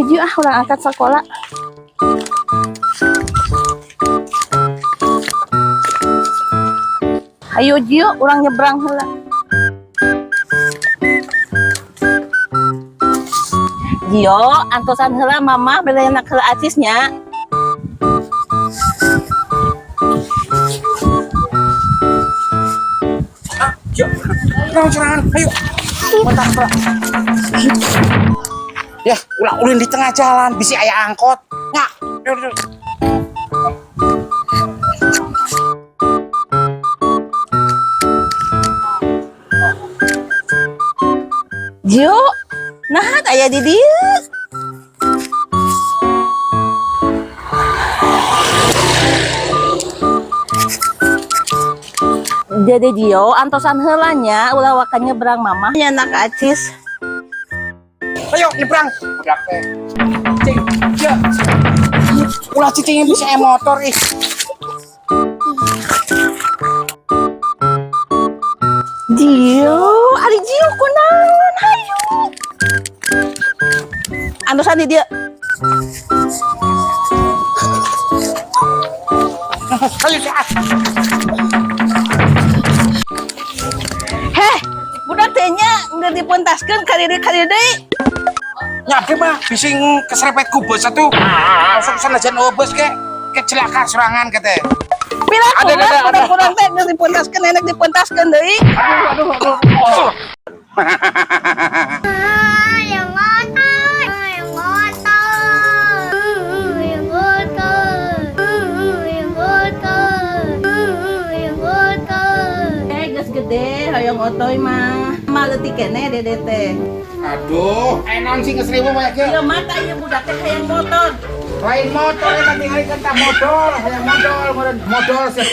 Ayo ah, urang angkat sekolah. Ayo Gio, urang nyebrang heula. Gio, antosan heula mama belenak heula acisnya. Yuk, naon sorangan? Ayo. Bentar, bentar. Ya, ulah ulin di tengah jalan, bisi aya angkot. Ya, yuk, yuk. Gio, nah aya di dieu. Dede Gio, antosan heula nya, ulah waka nyebrang mama. Nya anak acis. Ayo nyebrang. Budak teh. Cing, ya. Ulah cicingnya bisa motor ih. Gio, ari Gio kunaon? Hayu. Antosan di dieu. Ayo, ah. Heh, budak teh nya geus dipentaskeun ka diri deui. Nya abdi mah bisi keserempet ku bus atuh. Langsung sanajan eueuh bus ke kecelaka sorangan ke teh. Pira Ada, kumaha ada, budak ada. Urang teh geus dipentaskeun, enek dipentaskeun deui. Aduh, aduh, aduh. Oh. Yang ngotot, yang ngotot, yang ngotot, yang ngotot, yang ngotot. Eh, geus gede hoyong otoy mah. Mah leutik keneh dede teh. Aduh, naon sih geus ribu mah Ieu mata ieu budak teh hayang motor. Lain motor eta tinggalikeun tah modol, hayang modol, modol, modol sia.